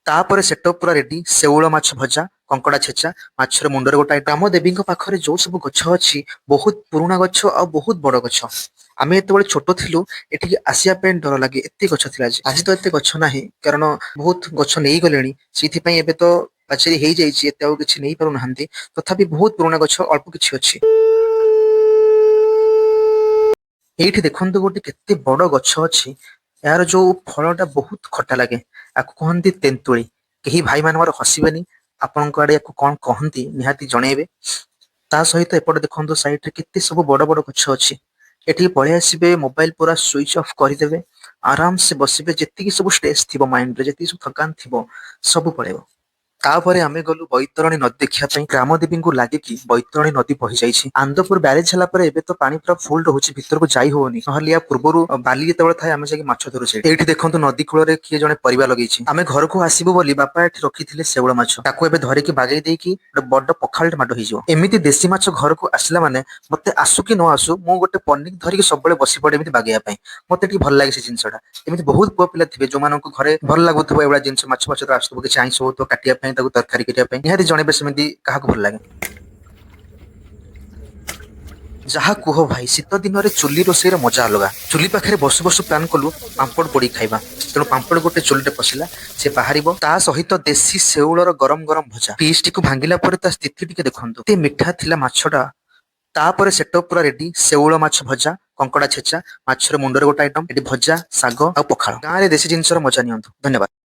ତାପରେ ସେଟଅପ୍ ପୁରା ରେଡି। ଶେଉଳ ମାଛ ଭଜା, କଙ୍କଡା ଛେଚା, ମାଛର ମୁଣ୍ଡରେ ଗୋଟେ। ଗ୍ରାମ ଦେବୀଙ୍କ ପାଖରେ ଯୋଉ ସବୁ ଗଛ ଅଛି, ବହୁତ ପୁରୁଣା ଗଛ ଆଉ ବହୁତ ବଡ ଗଛ। ଆମେ ଯେତେବେଳେ ଛୋଟ ଥିଲୁ, ଏଠିକି ଆସିବା ପାଇଁ ଡର ଲାଗେ, ଏତେ ଗଛ ଥିଲା ଯେ। ଆଜି ତ ଏତେ ଗଛ ନାହିଁ, କାରଣ ବହୁତ ଗଛ ନେଇଗଲେଣି। ସେଇଥିପାଇଁ ଏବେ ତ ପାଚେରୀ ହେଇଯାଇଛି, ଏତେ ଆଉ କିଛି ନେଇ ପାରୁନାହାନ୍ତି। ତଥାପି ବହୁତ ପୁରୁଣା ଗଛ ଅଳ୍ପ କିଛି ଅଛି। ଏଇଠି ଦେଖନ୍ତୁ, ଗୋଟେ କେତେ ବଡ ଗଛ ଅଛି। ଏହାର ଯୋଉ ଫଳଟା ବହୁତ ଖଟା ଲାଗେ। ଆକୁ କୁହନ୍ତି ତେନ୍ତୁଳି। କେହି ଭାଇ ମାନେ ମୋର ହସିବେନି। ଆପଣଙ୍କ ଆଡେ ୟାକୁ କଣ କହନ୍ତି, ନିହାତି ଜଣେଇବେ। ତା ସହିତ ଏପଟେ ଦେଖନ୍ତୁ, ସାଇଡରେ କେତେ ସବୁ ବଡ ବଡ ଗଛ ଅଛି। ଏଠିକି ପଳେଇ ଆସିବେ, ମୋବାଇଲ ପୁରା ସୁଇଚ ଅଫ୍ କରିଦେବେ, ଆରାମସେ ବସିବେ। ଯେତିକି ସବୁ ଷ୍ଟ୍ରେସ୍ ଥିବ ମାଇଣ୍ଡରେ, ଯେତିକି ସବୁ ଥକାନ ଥିବ, ସବୁ ପଳେଇବ। ତାପରେ ଆମେ ଗଲୁ ବୈତରଣୀ ନଦୀ ଦେଖିବା ପାଇଁ। ଗ୍ରାମଦେବୀଙ୍କୁ ଲାଗିକି ବୈତରଣୀ ନଦୀ ବହି ଯାଇଛି। ଆନ୍ଦପୁର ବ୍ୟାରେଜ ହେଲା ପରେ ଏବେ ତ ପାଣି ପୁରା ଫୁଲ ରହୁଛି, ଭିତରକୁ ଯାଇ ହଉନି। ନହେଲେ ୟା ପୂର୍ବରୁ ବାଲି ଯେତେବେଳେ ଥାଏ, ଆମେ ଯାଇକି ମାଛ ଧରୁ ସେଇଠି। ଏଇଠି ଦେଖନ୍ତୁ, ନଦୀ କୂଳରେ କିଏ ଜଣେ ପରିବା ଲଗେଇଛି। ଆମେ ଘରକୁ ଆସିବୁ ବୋଲି ବାପା ଏଠି ରଖିଥିଲେ ଶେଉଳ ମାଛ। ତାକୁ ଏବେ ଧରିକି ବାଗେଇ ଦେଇକି ଗୋଟେ ବଡ ପଖାଳଟେ ମାଡ ହେଇଯିବ। ଏମିତି ଦେଶୀ ମାଛ ଘରକୁ ଆସିଲା ମାନେ, ମତେ ଆସୁ କି ନ ଆସୁ, ମୁଁ ଗୋଟେ ପନିକି ଧରିକି ସବୁବେଳେ ବସି ପଡେ ଏମିତି ବାଗେଇବା ପାଇଁ। ମତେ ଟିକେ ଭଲ ଲାଗେ ସେ ଜିନିଷଟା। ଏମିତି ବହୁତ ପୁଅ ପିଲା ଥିବେ, ଯୋଉମାନଙ୍କୁ ଘରେ ଭଲ ଲାଗୁଥିବ ଏଇଭଳିଆ ଜିନିଷ, ମାଛ ମାଛ ଆସୁଥିବ, କିଛି ଆଇଁଷ ହଉଥିବ, କାଟିବା ପାଇଁ, ତାକୁ ତରକାରୀ କରିବା ପାଇଁ। ନିହାତି ଜଣେଇବେ ସେମିତି କାହାକୁ ଭଲ ଲାଗେ। ଯାହା କୁହ ଭାଇ, ଶୀତ ଦିନରେ ଚୁଲି ରୋଷେଇର ମଜା ଅଲଗା। ଚୁଲି ପାଖରେ ବସୁ ବସୁ ପ୍ଲାନ୍ କଲୁ ପାମ୍ପଡ଼ ପୋଡି ଖାଇବା। ତେଣୁ ପାମ୍ପଡ଼ ଗୋଟେ ଚୁଲିରେ ପଶିଲା, ସେ ବାହାରିବ। ତା ସହିତ ଦେଶୀ ଶେଉଳର ଗରମ ଗରମ ଭଜା। ପିସ୍ ଟିକୁ ଭାଙ୍ଗିଲା ପରେ ତା ସ୍ଥିତି ଟିକେ ଦେଖନ୍ତୁ। ଏତେ ମିଠା ଥିଲା ମାଛଟା। ତାପରେ ସେଟଅପ୍ ପୁରା ରେଡି। ଶେଉଳ ମାଛ ଭଜା, କଙ୍କଡା ଛେଚା, ମାଛର ମୁଣ୍ଡରେ ଗୋଟେ ଆଇଟମ, ଏଠି ଭଜା, ଶାଗ ଆଉ ପଖାଳ। ଗାଁରେ ଦେଶୀ ଜିନିଷର ମଜା ନିଅନ୍ତୁ। ଧନ୍ୟବାଦ।